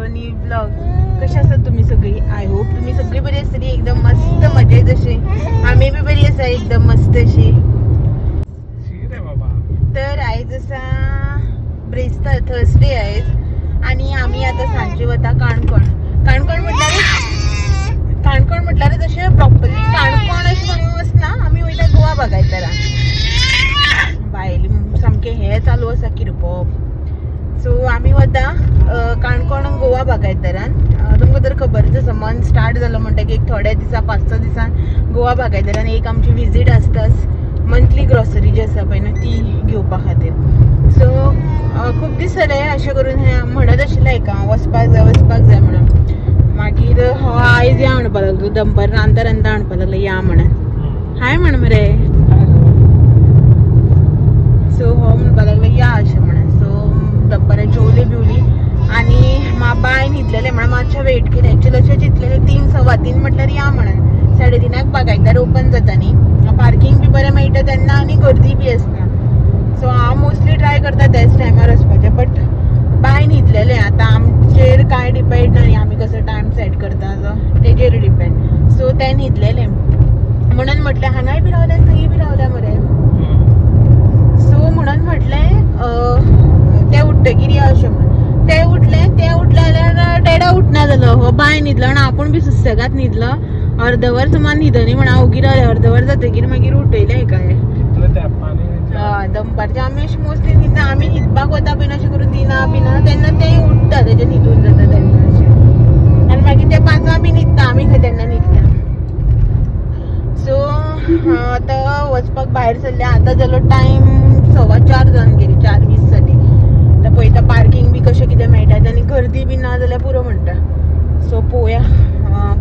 To a new blog. कशी आसात तुम्ही सगळी? I hope तुम्ही सगळी बरी आसतली, एकदम मस्त मजेत अशी. आम्ही बी बरी आसा, एकदम मस्त अशी. शी रे बाबा. तर आयज आसा ब्रेस्तार, थर्सडे आयज आनी आमी आतां सांजे वता काणकोण. काणकोण म्हटल्यार, काणकोण म्हटल्यार तशें प्रॉपरली काणकोण अशें म्हणून वचना, आमी वयता गोवा बागायतरा. भायली सामकें हें चालू आसा किरपोप. सो आमी वता काणकोण गोवा बागायतरान. तुमकां तर खबरच आसा, मंथ स्टार्ट जालो म्हणटकीर एक थोड्या दिसा, 5-6 दिसान गोवा बागायतरान एक आमची विजीट आसताच, मंथली ग्रॉसरी जी आसा पळय न्हू ती घेवपा खातीर. सो खूब दीस जाले अशें करून हें म्हणत आशिल्लें हेका, वचपाक जाय वचपाक जाय म्हणून. मागीर हो आयज या म्हणपाक लागलो, दनपार रांदता रांदता म्हणपाक लागलो या म्हणून. हाय म्हण मरे. सो हो म्हणपाक लागलो या अशें म्हणून. सो दनपारां जेवली बिवली आनी मा बाय न्हिदलेलें म्हणून मातशें वेट केलें. एक्चुअली अशें चिंतलेलें 3-3:15 म्हटल्यार या म्हणून. 3:30 बागायतदार ओपन जाता न्ही, पार्किंग बी बरें मेळटा तेन्ना आनी गर्दी बी आसना. सो हांव मोस्टली ट्राय करता त्याच टायमार वचपाचें, बट बाय न्हिदलेलें. आतां आमचेर कांय डिपेंड ना न्ही, आमी कसो टायम सेट करता तो तेजेर डिपेंड. सो तें न्हिदलेलें म्हणून म्हटलें हांगाय बी रावलें थंय बी रावलें मरे. सो म्हणून म्हटलें तें उठ्ठकीर या अशें म्हणून. तें उठलें, तें उठलें जाल्यार डेडा उठना जालो. हो बाय न्हिदलो आनी आपूण बी सुसेगाद न्हिदलो. अर्दवर सुमार न्हिदनी म्हणून हांव ओगी रावलें. अर्दवर जातकीर मागीर उठयलें हेका. कितले तेंपानी. हय, दनपारचें आमी अशें मोस्टली न्हिदना. आमी न्हिदपाक वता बीन अशें करून दिना बिना तेन्ना तें उठ्ठा, तेजें न्हिदून जाता तेन्ना अशें. आनी मागीर ते 5 बी न्हिदता, आमी खंय तेन्ना न्हिदता. सो आतां वचपाक भायर सरले. आतां जालो टायम 4:15 जावन गेली, 4:20 जाली. आतां पळयता पार्किंग बी कशें कितें मेळटा आनी गर्दी बी ना जाल्यार पुरो म्हणटा. सो पळोवया,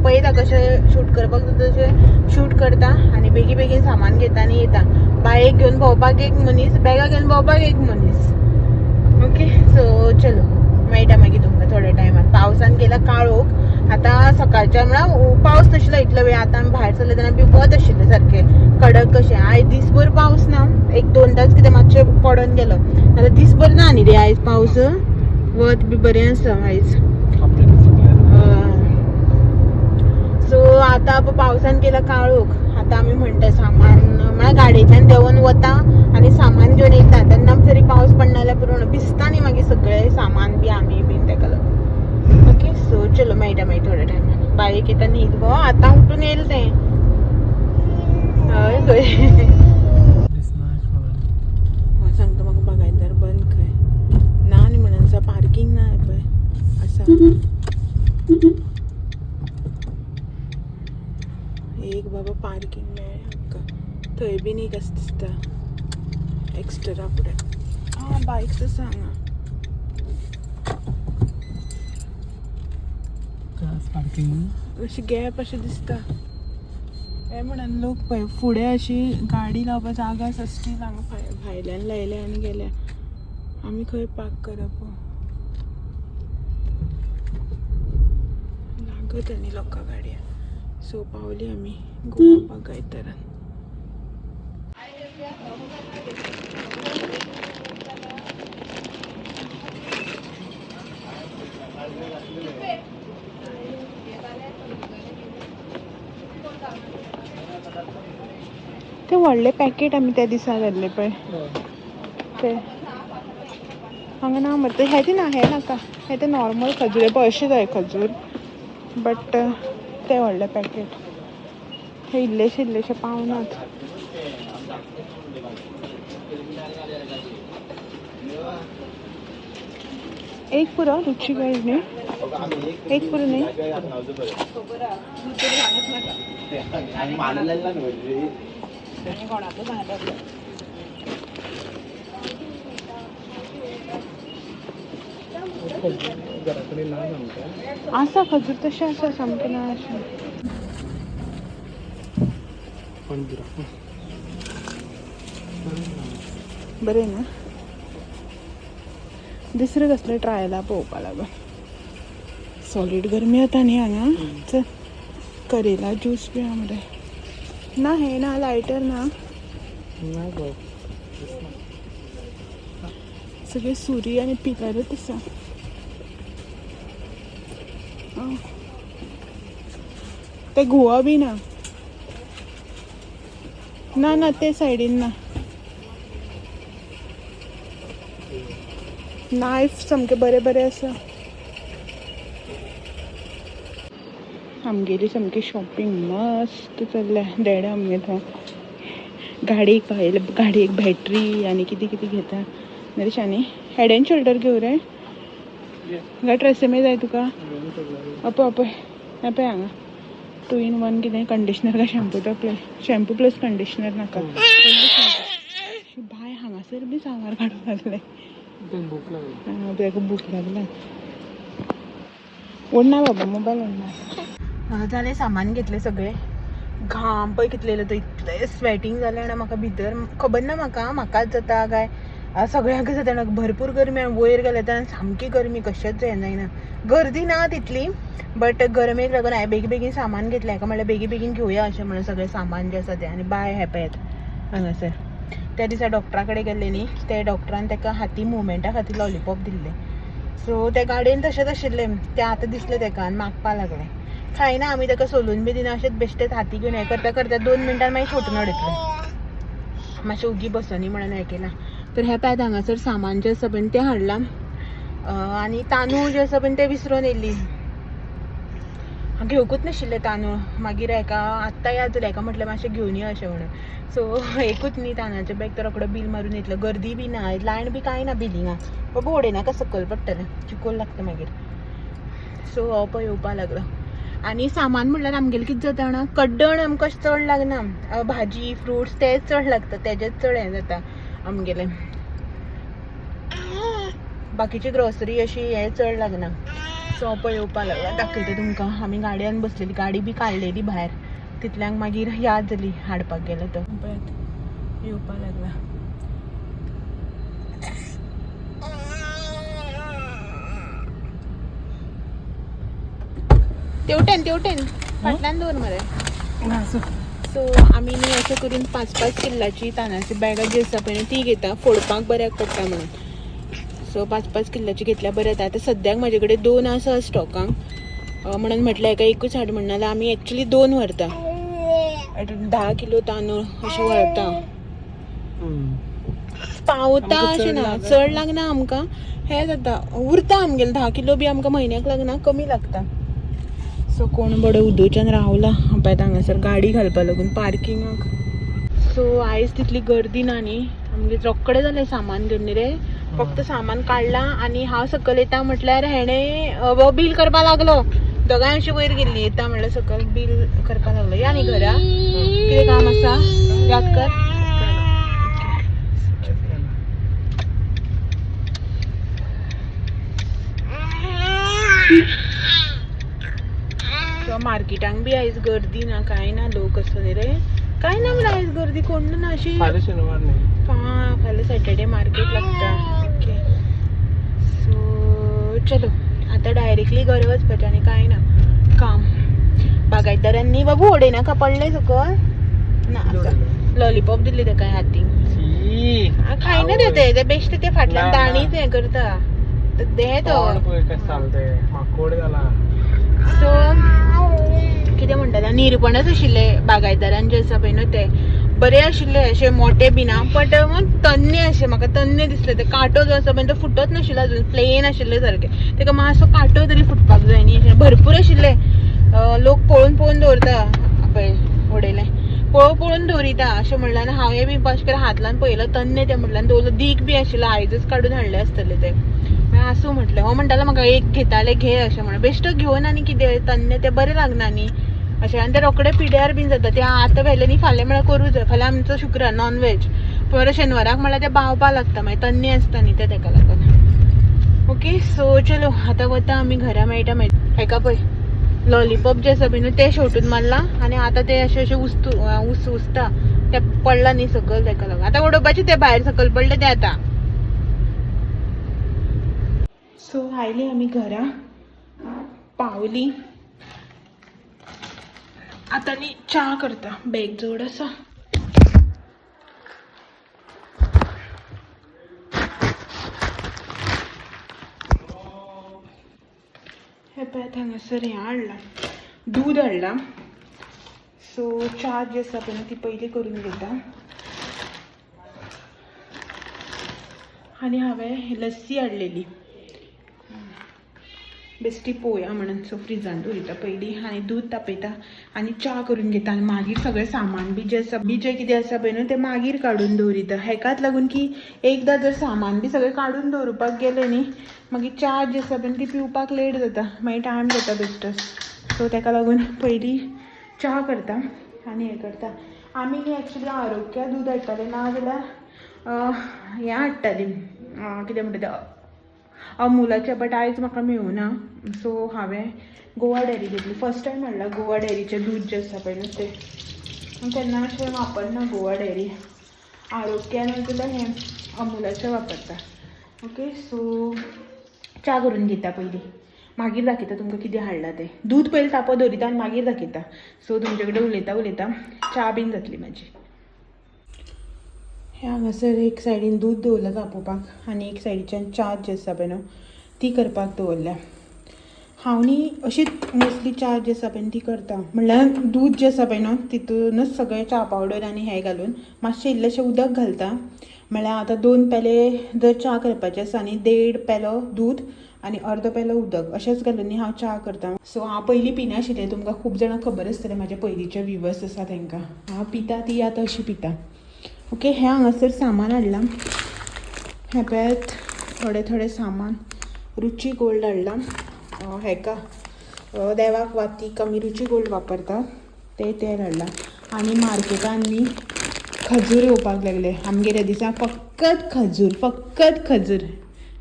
पळयता कशें शूट करपाक जाता तशें शूट करता आनी बेगीन बेगीन सामान घेता आनी येता. बायक घेवन भोंवपाक एक मनीस, बॅगां घेवन भोंवपाक एक मनीस. ओके, सो चलो मेळटा मागीर तुमकां थोड्या टायमान. पावसान गेला काळोख. आतां सकाळच्या म्हळ्यार पावस नाशिल्लो इतलो वेळ. आतां आमी भायर सरले तेन्ना बी वत आशिल्लें सारकें कडक कशें. आयज दीसभर पावस ना, 1-2 तास कितें मातशें पडोन गेलो, नाल्यार दीसभर ना न्ही रे आयज पावस. वत बी बरें आसा आयज. सो आतां पावसान केला काळोख. आतां आमी म्हणटा सामान म्हळ्यार गाडयेंतल्यान देंवन वता आनी सामान घेवन येता तेन्ना तरी पावस पडना जाल्यार पुरो, भिजता न्ही मागीर सगळें सामान बी आमी बीन तेका लागून. ओके, सो चलो मेळटा मागीर थोड्या टायमान. बायक येता न्हीद गो, आतां उठून येयलें तें. हय खंय सांगता म्हाका बागायतदार बंद खंय ना न्ही म्हणून आसा, पार्किंग ना पळय आसा. एक बाबा पार्किंग मेळ्ळें आमकां, थंय बीन एक आसा दिसता एक्स्ट्रा फुडें. आं, बायक्स आसा हांगा. पार्किंग अशी गॅप अशें दिसता. हे म्हणून लोक पळय फुडें अशी गाडी लावपाक जागा आसा, स्टील हांगा भायल्यान लायल्या आनी गेल्या. आमी खंय पार्क करप लागत आनी लोकां गाडया. सो पावली आमी गोवा बागायतरान. ते व्हडले पॅकेट आमी त्या दिसा व्हेल्ले पळय ते हांगा ना मरे. हे ते ना, हे नाका, हे ते नॉर्मल खजूर पळय अशें जाय खजूर, बट ते व्हडले पॅकेट हे इल्लेशे इल्लेशे पावनात. एक पुरो रुची गायज न्ही, एक पुरो न्ही. आसा खजूर तशें आसा सामकें ना अशें. बरें ना, दुसरें कसलें ट्रायला पळोवपा लागून. सॉलीड गरमी जाता न्ही हांगा. चल करेला ज्यूस बी आहा मरे. ना हे ना, लायटर ना, सगळे सुरी आनी पिलरच आसा. ते गोवा बी ना. ना ना, ते सायडीन ना. नायफ सामके बरे बरे आसा. आमगेली सामकी शॉपिंग मस्त चल्ल्या. डेडा आमगे थंय गाडयेक भायल, गाडयेक बॅटरी आनी कितें कितें घेता. नरेश, आनी हेड एंड शोल्डर घेवं रे काय ट्रेसेमे जाय तुका? अपय अपय अपय हांगा 2 in 1 कितें कंडिशनर काय शॅम्पू? तो पळय, शॅम्पू प्लस कंडिशनर नाका. बाय, हांगासर बी सांगार काडूंक लागले. भूक लागली. ताका भूक लागला. ओडना बाबा, मोबायल ओडना. जालें, सामान घेतलें सगळें. घाम पळय कितले येयलो तो, इतलें स्वेटींग जालें जाणा म्हाका भितर. खबर ना म्हाका, म्हाकाच जाता काय सगळ्यांकच जाता जाणा. भरपूर गरमी आनी वयर गेले तेन्ना सामकी गरमी, कशेंच हें जायना. गर्दी ना तितली, बट गरमेक लागून हांवें बेगीन बेगीन सामान घेतलें. हाका म्हणल्यार बेगीन बेगीन घेवया अशें म्हणून सगळें सामान जें आसा तें. आनी बाय हें पळयात हांगासर, त्या दिसा डॉक्टरा कडेन गेल्ले न्ही, ते डॉक्टरान ताका हाती मुवमेंटा खातीर लॉलीपॉप दिल्ले. सो ते गाडयेन तशेंच आशिल्लें तें, आतां दिसलें ताका आनी मागपा लागलें. खायना आमी ताका, सोलून बी दिना, अशेंच बेश्टेच हाती घेवन हें करता करता 2 मिनटान मागीर शेवटून उडयतलें. मातशें उगी बसनी म्हणून हें केलां. तर हें पळयात हांगासर सामान जें आसा पळय तें हाडलां. आनी तांदूळ जे आसा पळय ते विसरून येयल्ली, घेवकूच नाशिल्ले तांदूळ. मागीर हेका आत्तां याद जालें, हेका म्हटलें मातशें घेवन यो अशें म्हणून. सो एकूच न्ही तांदळाचें बॅग, तो रोकडो बील मारून येतलो. गर्दी बी ना, लायन बी कांय ना बिलिंगाक. बाबा उडयनाका, सकयल पडटलें, चिकोल लागता मागीर. सो हो पळय येवपा लागलो. आनी सामान म्हणल्यार आमगेलें कितें जाता जाणा, कड्डण आमकां चड लागना, भाजी फ्रुट्स तेच चड लागता, तेजेच चड हें जाता आमगेलें. बाकीची ग्रोसरी अशी हें चड लागना. सो पळय येवपा लागला, दाखयता तुमकां. आमी गाडयेन बसलेली, गाडी बी काडलेली भायर, तितल्यांक मागीर याद जाली, हाडपाक गेलो तो. पळयात येवपा लागला. तेवटेन तेवटेन फाटल्यान दवर मरे. सो आमी न्ही अशें करून 5-5 किल्लाची तांदळाची बॅगां जी आसा पळय ती घेता, फोडपाक बऱ्याक पडटा म्हणून. सो 5-5 किल्लाची घेतल्यार बरें जाता. आतां सद्याक म्हाजे कडेन 2 आसा स्टॉकांक, म्हणून म्हटलें हेका एकूच हाड म्हणून, नाल्यार आमी एक्चुली 2 व्हरता. 10 किलो तांदूळ अशें व्हरता, पावता अशें ना, चड लागना आमकां. हें जाता, उरता आमगेलें 10 किलो बी आमकां म्हयन्याक लागना, कमी लागता. सो कोण बडो उदोच्यान रावला पळय हांगासर गाडी घालपा लागून पार्किंगाक. सो आयज तितली गर्दी ना न्ही आमगे, रोखडें जालें सामान घेवन न्ही रे. फक्त सामान काडलां आनी हांव सकयल येता म्हटल्यार हेणें बील करपा लागलो. दोगांय अशीं वयर गेल्लीं, येता म्हणल्यार सकयल बील करपा लागलो. या न्ही घरा, कितें काम आसा याद कर. मार्केटांक बी आयज गर्दी ना, कांय ना, लोक आसो न्ही रे, कांय ना म्हणल्यार आयज गर्दी कोण ना अशी. फाल्यां शेनवार न्ही? हां, फाल्यां सॅटर्डे मार्केट लागता. ओके, सो चलो आतां डायरेक्टली घरा वचपाचें आनी कांय ना काम. बागायतदारांनी बाबू उडयनाका, पडलें सकयल ना आसा. लॉलीपॉप दिल्ली ताका हातीन, खायना रे ते, बेश्टे ते फाटल्यान दाणीच हें करता ते तो. माकोड जाला. सो कितें म्हणटा, निरपणस आशिल्ले बागायतदारान जे आसा पळय न्हू ते बरे आशिल्ले, अशे मोठे बी ना, बट तन्ने अशे म्हाका तन्ने दिसले. ते कांटो जो आसा पळय तो फुटत नाशिल्लो अजून, प्लेन आशिल्ले सारके. ताका मातसो कांटो तरी फुटपाक जाय न्ही. अशें भरपूर आशिल्ले, लोक पळोवन पळोवन दवरता पळय, उडयले पळोवन पळोवन दवरिता अशें म्हणल्यार. आनी हांवें बी अशें हात लावन पळयलो, तन्ने ते म्हटल्यार दवरलो. दीक बी आशिल्लो, आयजच काडून हाडले आसतले ते. मागीर आसूं म्हटलें, हो म्हणटालो म्हाका एक घेताले घे अशें म्हणून, बेश्टो घेवन आनी कितें तन्ने ते बरें लागना न्ही अशें. आनी ते रोखडे पिड्यार बीन जाता ते. आतां व्हेले न्ही, फाल्यां म्हळ्यार करूं जाय, फाल्यां आमचो शुक्रार नॉन वेज, परत शेनवाराक म्हळ्यार ते बावपा लागता, मागीर तन्ने आसता न्ही ते तेका लागून. ओके, सो चलो आतां वता आमी घरा, मेळटा मागीर. हेका पळय लॉलीपॉप जे आसा पळय न्हू ते शेवटून मारला आनी आतां ते अशें अशें उस्तू उस उसता, ते पडला न्ही सकयल तेका लागून. आतां उडोवपाचें ते भायर सकयल पडले ते आतां. सो आयली आमी घरा, पावली आतां न्ही च्या करता. बॅग जोड आसा. हे पळयात हांगासर हें हाडलां, दूद हाडलां. सो च्या जी आसा पळय न्हू ती पयलीं करून घेता. आनी हांवें लस्सी हाडलेली बेश्टी पोवया म्हणून. सो फ्रिजान दवरिता पयलीं आनी दूद तापयता आनी च्या करून घेता. आनी मागीर सगळें सामान बी जें आसा बी जें कितें आसा पळय न्हू तें मागीर काडून दवरिता. हेकाच लागून की एकदां जर सामान बी सगळें काडून दवरुपाक गेलें न्ही मागीर च्या जी आसा पळय ती पिवपाक लेट जाता, मागीर टायम जाता बेश्टोच. सो तेका लागून पयलीं च्या करता आनी हें करता. आमी न्ही एक्चुली आरोग्या दूद हाडटाले, ना जाल्यार हें हाडटालीं, कितें म्हणटा तें अमुलाचें, बट आयज म्हाका मेळुना. सो हांवें गोवा डेअरी घेतली. फर्स्ट टायम हाडलां गोवा डेअरीचें दूद जें आसा पळय न्हू तें. केन्ना अशें वापरना गोवा डेअरी, आरोग्या ना जाल्यार हें अमुलाचें वापरता. ओके, सो च्या करून घेता पयलीं, मागीर दाखयता तुमकां कितें हाडलां तें. दूद पयलीं तापोत दवरिता आनी मागीर दाखयता. सो तुमचे कडेन उलयता उलयता च्या बीन जातली म्हाजी. हें हांगासर एक सायडीन दूद दवरलां तापोवपाक आनी एक सायडीच्यान च्या जी आसा पळय न्हू ती करपाक दवरल्या. हांव न्ही अशीच मोस्टली च्या जी आसा पळय ती करता, म्हणल्यार दूद जें आसा पळय न्हू तितूनच सगळें च्या पावडर आनी हें घालून मातशें इल्लेशें उदक घालता. म्हणल्यार आतां 2 पेले जर च्या करपाचें आसा न्ही, 1.5 पेलो दूद आनी अर्दो पेलो उदक अशेंच घालून न्ही हांव च्या करता. सो हांव पयलीं पिनाशिल्लें, तुमकां खूब जाणां खबर आसतलें, म्हाजे पयलींचे व्युवर्स आसा तांकां. हांव पिता ती आतां अशी पिता. ओके, हें हांगासर सामान हाडलां. हें पळयात थोडें थोडें सामान. रुची गोल्ड हाडलां, हेका देवाक वातीक आमी रुची गोल्ड वापरता तें तेल हाडलां. आनी मार्केटान न्ही खजूर येवपाक लागले आमगेर. ह्या दिसा फकत खजूर, फकत खजूर.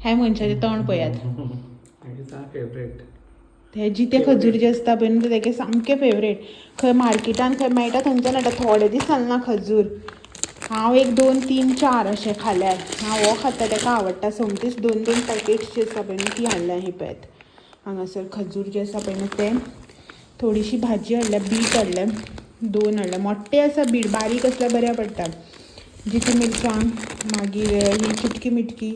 हें मनशाचें तोंड पळयात. फेवरेट. ते जिते खजूर जे आसता पळय न्हू ते तेगे सामकें फेवरेट. खंय मार्केटान खंय मेळटा थंयच्यान हाडटा. थोडे दीस जाले ना खजूर. हांव 1 2 3 4 अशें खाल्यार. हांव हो खाता, ताका आवडटा. सोमतीच 2 2 पॅकेट्स जी आसा पळय न्हू ती हाडल्या. ही पळयात हांगासर खजूर जे आसा पळय न्हू तें. थोडीशी भाजी हाडल्या, बीट हाडल्या, 2 हाडल्या. मोट्टे आसा बीट, बारीक आसल्यार बऱ्या पडटा. जिती मिरसांग, मागीर ही चिटकी मिटकी,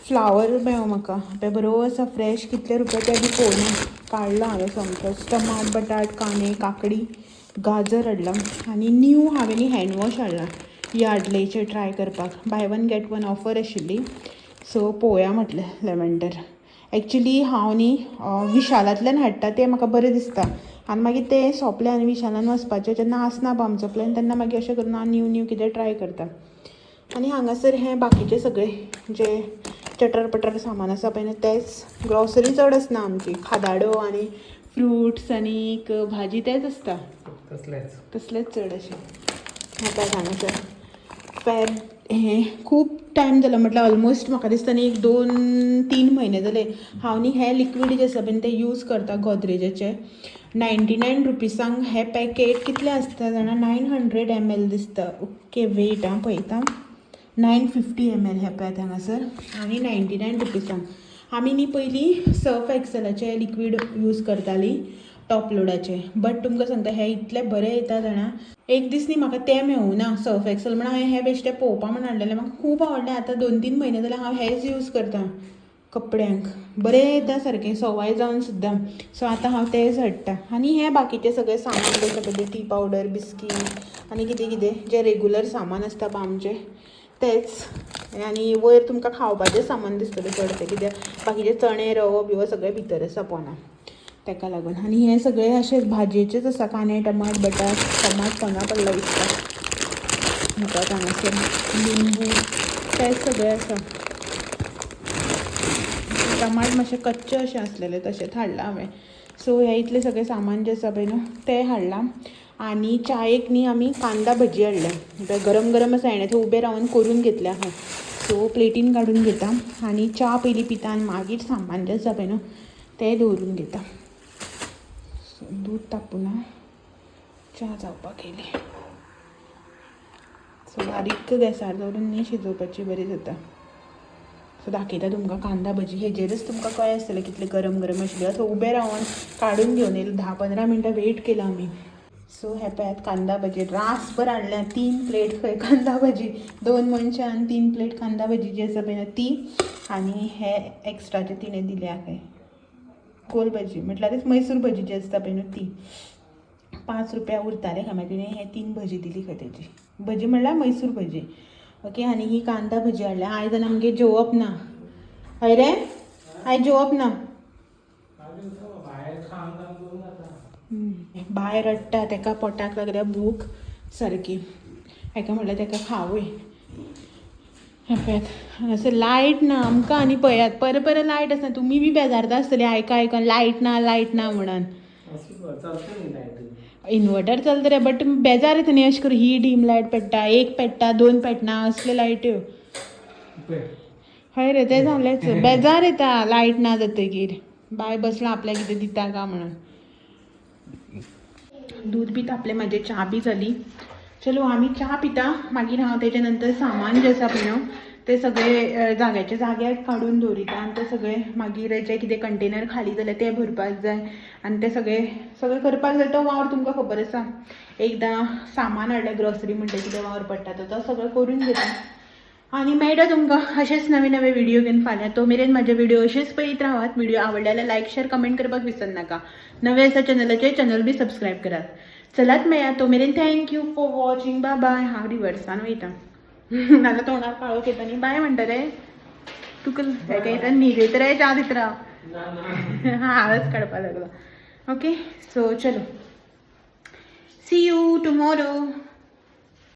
फ्लावर मेळो म्हाका तें बरो आसा फ्रेश. कितले रुपया ते बी पळोवना, काडलो हांवें सोमतोच. टमाट, बटाट, कांदे, काकडी, गाजर हाडलां. आनी न्यू हांवें न्ही हँड वॉश हाडलां यार्डलेचें ट्राय करपाक. बाय 1 गेट 1 ऑफर आशिल्ली, सो पळोवया म्हटलें लॅव्हेंडर. एक्चुली हांव न्ही विशालांतल्यान हाडटा तें म्हाका बरें दिसता. आनी मागीर तें सोंपलें आनी विशालान वचपाचें जेन्ना आसना पळय आमचो प्लॅन, तेन्ना मागीर अशें करून हांव न्यू न्यू कितें ट्राय करता. आनी हांगासर हें बाकीचें सगळें जें चटर पटर सामान आसा पळय न्हू तेंच. ग्रॉसरी चड आसना आमची, खादाडो आनी फ्रुट्स आनी भाजी तेंच आसता, तसलेंच तसलेंच चड अशें. हें पळय हांगासर फॅर हें खूब टायम जालो, म्हटल्यार ऑलमोस्ट म्हाका दिसता न्ही 1 2 3 म्हयने जाले हांव न्ही हें लिक्वीड जें आसा पळय तें यूज करता गोदरेजाचें. 99 रुपीसांक हें पॅकेट कितलें आसता जाणा, 900 ml दिसता. ओके वेट आं पळयता, 950 ml हें पळयात हांगासर. आनी 99 रुपीसांक. आमी न्ही पयलीं सर्फ एक्सेलाचें लिक्वीड यूज करतालीं टॉप लोडाचें, बट तुमकां सांगता हें इतलें बरें येता जाणा. एक दीस न्ही म्हाका तें मेळूना सर्फ एक्सेल, म्हण हांवें हें बेश्टें पळोवपा म्हण हाडलेलें, म्हाका खूब आवडलें. आतां 2-3 म्हयने जाल्यार हांव हेंच यूज करता कपड्यांक, बरें येता सारकें सवाय जावन सुद्दां. सो आतां हांव तेंच हाडटा. आनी हें बाकीचें सगळें सामान जें आसा पळय, टी पावडर, बिस्कीट आनी कितें कितें जें रेगुलर सामान आसता पळय आमचें तेंच. आनी वयर तुमकां खावपाचें सामान दिसतलें चडशें, कित्याक बाकीचें चणे रवो बिवो सगळें भितर आसा पोना, तेका लागून. आनी हें सगळें अशें भाजयेचेंच आसा, कांदे, टमाट, बटाट, टमाट पोना पडला दिसता म्हाका हांगासर, लिंबू तेंच सगळें आसा. टमाट मातशें कच्चें अशें आसलेलें तशेंच हाडलां हांवें. सो हें इतलें सगळें सामान जें आसा पळय न्हू तें हाडलां. आनी चायेक न्ही आमी कांदा भजी हाडल्या, ते गरम गरम आसा, हाणें थंय उबें रावन करून घेतल्या आहा. सो प्लेटीन काडून घेता आनी च्या पयलीं पिता आनी मागीर सामान जें आसा पळय न्हू तें दवरून घेता. सो दूद तापुना, च्या जावपाक येयली. सो बारीक गॅसार दवरून न्ही शिजोवपाची, बरी जाता. सो दाखयता तुमकां कांदा भजी. हेजेरच तुमकां कळ्ळें आसतलें कितलें गरम गरम आशिल्लें. थंय उबें रावन काडून घेवन येयलें, 10-15 मिनटां वेट केला आमी. सो हे पळयात कांदा भजी रासभर हाडल्या, 3 प्लेट खंय कांदा भजी, 2 मनशां आनी 3 प्लेट कांदा भजी जी आसा पळय ती. आनी हे एक्स्ट्राचे तिणें दिल्या खंय. कोल भजी म्हटल्यार तीच मैसूर भजी जी आसता पळय न्हू ती. 5 रुपया उरताले खंय, मागीर तिणें हे 3 भजी दिली खंय तेजी. भजी म्हणल्यार मैसूर भजी. ओके, आनी ही कांदा भजी हाडल्या. आयज जाल्यार आमगेर जेवप ना. हय रे, आयज जेवप ना. बाय रडटा, तेका पोटाक लागल्या भूक सारकी. हेका म्हणल्यार तेका खावय. हें पळयात, हांगासर लायट ना आमकां. आनी पळयात, परत परत लायट आसना. तुमी बी बेजारता आसतली आयका आयकन लायट ना लायट ना म्हणून. इन्वर्टर चलता रे, बट बेजार येता न्ही अशें करून. ही डीम लायट पेट्टा, एक पेट्टा, दोन पेटना, असले लायट्यो. हय रे, तें जालेंच. बेजार येता लायट ना जातकीर. बाय बसला आपल्याक कितें दिता का म्हणून. दूद बी तापलें म्हाजें, च्या बी जाली. चलो, आमी च्या पिता. मागीर हांव तेच्या नंतर सामान जें आसा पळय न्हू तें सगळें जाग्याच्या जाग्यार काडून दवरिता. आनी तें सगळें मागीर जें कितें कंटेनर खाली जाल्यार तें भरपाक जाय आनी तें सगळें सगळें करपाक जाय. तो वावर तुमकां खबर आसा, एकदां सामान हाडलें ग्रॉसरी म्हणटा कितें वावर पडटा तो, तो सगळें करून घेता. आनी मेळटा तुमकां अशेंच नवे नवे व्हिडिओ घेवन फाल्यां. तो मेरेन म्हाजे व्हिडिओ अशेंच पळयत रावात. व्हिडिओ आवडले जाल्यार लायक, शेअर, कमेंट करपाक विसर नाका. नवे आसा चॅनलाचेर, चॅनल बी सबस्क्रायब करात. चलात मेळया, तो मेरेन thank you for watching, bye bye. हांव रिवर्सान वयता, नाल्यार तोंडार काळोख येता न्ही. बाय म्हणटा रे तुका. हेका येता न्हिदेत रे, च्या दित राव. आळस काडपाक लागलो. ओके, सो चलो, सी you tomorrow.